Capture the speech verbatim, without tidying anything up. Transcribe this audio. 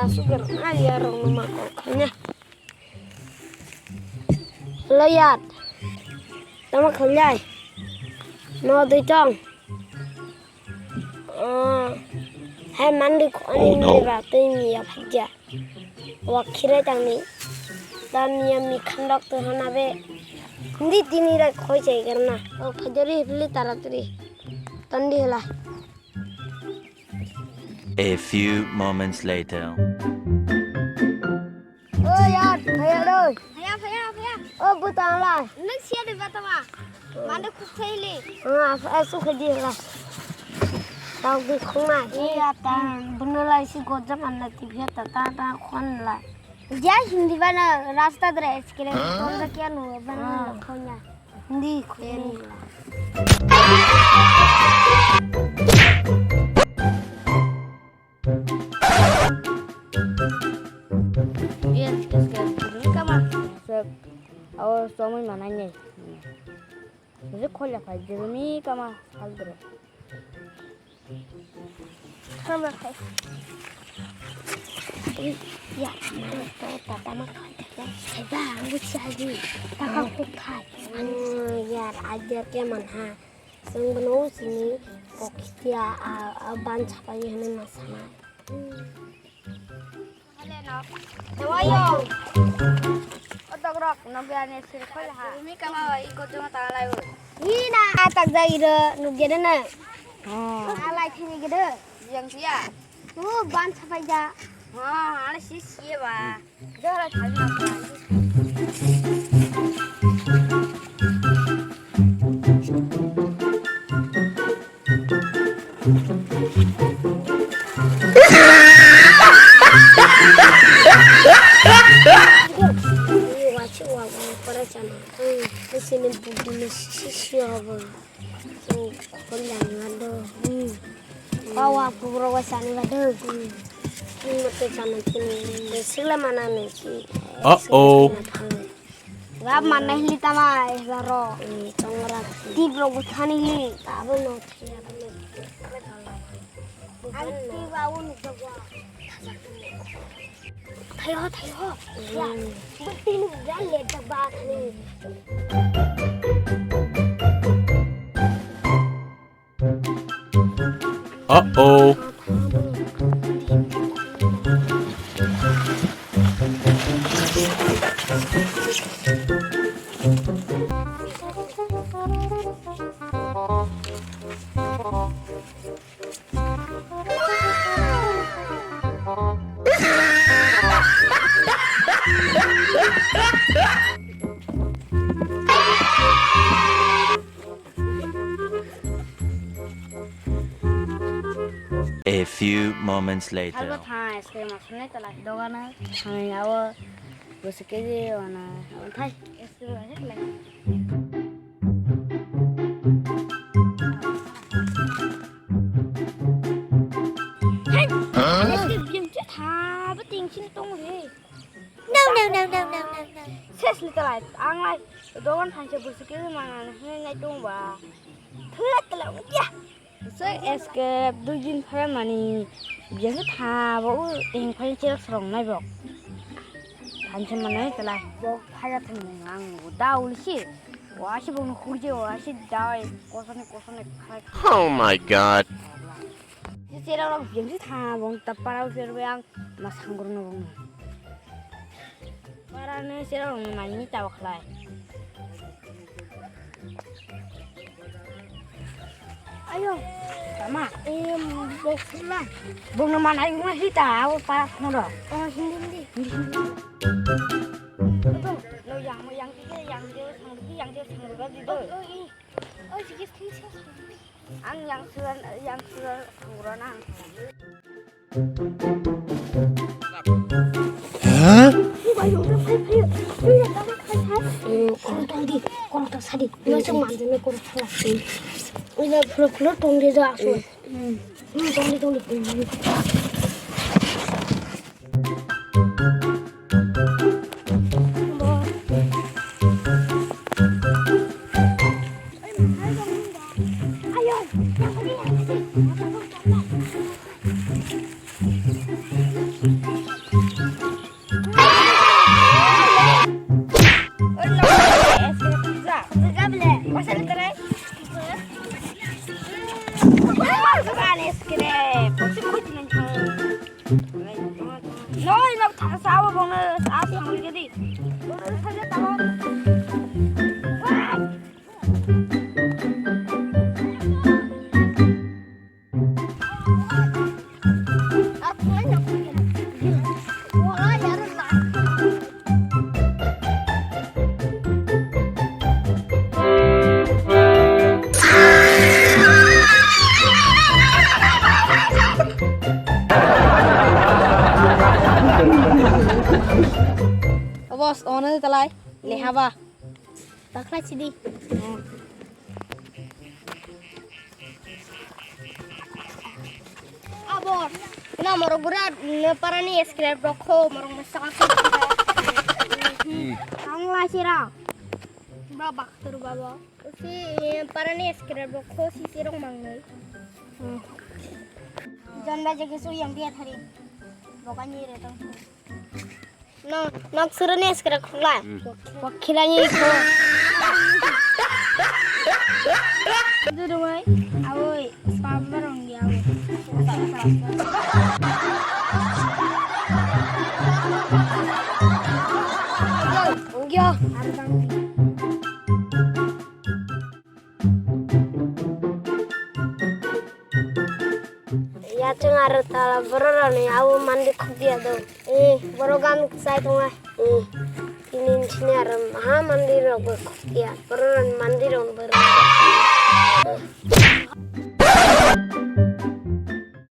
Asuk gerang, ah, ya rong no ma kok khaina. Hello, yat. Tama khailai. No dui tong. Ah, hai mandi ko ani Oh, no. Ni ba tui mi ya phajya. Wa khire tang ni. Dan ya mi khandok tu hana be. Hindi tini ra khoi chai karna. O phajori hipli taratari. Tandi hela. A few moments later. O yar, phaya do. Phaya, phaya, phaya. O butang la. Nang sia de batama. Mande khuk thaili. Ah, asu khadi la. Tau di khunga. E ya ta, bunala isi gojam anna tibya ta, ta, ta khon la. Jai Hindi bana rasta dre skele. Huh? Tong da kya nu bana. Ah. Khonya. Hindi khoya ni. Yes, yes, yes. Kama. Sep. Awo somoi manai nei. Jek khoya phai, jek mi kama hal dre. Kama phai. Ya, ma to tata ma khai ta. Sai ba, ang bu cha ji. Ta ka khu khai. Hmm, ya, aja ke man ha. Sung bano sini koktia a, a ban chapai hene masana. Hello. Otok rok, nokya ne sir khol ha. Mi kama wa iko joma ta lai. Hi na atak jai ro, nukya na. Oh. Alai thini gede. Yang sia. Tu ban chapai ja. Ha, ala si sia ba. Dora thal na ba. Wachi wa wa para chana. Sini budi sisi abo. So, kolyang ado. Hmm. Kawa kubro wa sani ba do. Hmm. Ni mate chana chini. Sila mana ni ki. Uh-oh. Wa mana hili tama e baro. Hmm, chongra. Ti bro guthani hili. Abo no thaya. Ani ti ba un jogwa. Thayo, thayo. Ya. Berarti ini udah lihat tebak nih. Uh-oh. A few moments later. Halbo thang ice cream asonai tala dogano thangwi abo bwswk kg wana thai ice cream asonai tala. Hai, huh? Ice cream tha ba tingsin tong re. No, no, no, no, no, no, no. Ses ni tala ang lai dogan thangse bwswk kg mana hinwi nai tong ba. Thwla tala ya. Se escape dui din phai mani biya se tha bo u teng phai cherok srong nai bo. Thanse manai tala bo phaya thang nai ang da ul si. Wa si bo no khurje wa si dai kosone kosone khai. Oh my God. Se cherok rok biya se tha bo ta para u cher be ang ma sangro no bo. Parani sirok nani ta khlai. Ayo. Tama. Em, bokla. Bongno manai ma hita, o para khono. Oh, hindi, hindi. Hindi, hindi. Ito, no yang, yang kike, yang kike, sang kike, yang kike, sang kike, di do. Oh, oh, i. Oh, sige, sige, sige. Ang yang suran, yang suran, ang suran ang. Huh? Korang tong di, korang tong sadi. Ini macam mana ni korang salah. Ini pura pura tong di dah asu. Hmm, tong di, tong di. Kani skre, bosi khuti nang thang. Noi nok thang sawa bongna, sa thang gidi. Bongna sa tamo. Boss, ono talai, leha ba. Takhlai sidi. Abo, na morok bura, na parani scrap rok kho, morok masa ka. Hmm. Ang la sira. Ba baktur babo. Si, eh, parani scrap rok kho, si sirong mangnai. Hmm. Jon ba jage su yang dia thari. Bokani re tong. No, nok suru ni skra khula. Hmm. Wakhila ni ko. Dudung ai, awoi, spam barong dia awoi. Yo, yo. Ya chwng aro tala borok rok ni abo mandi khukya do. Eh, borok gam sai tonga. Eh, tini chini aro maha mandi rok bo khukya. Borok rok ni mandi rok bo.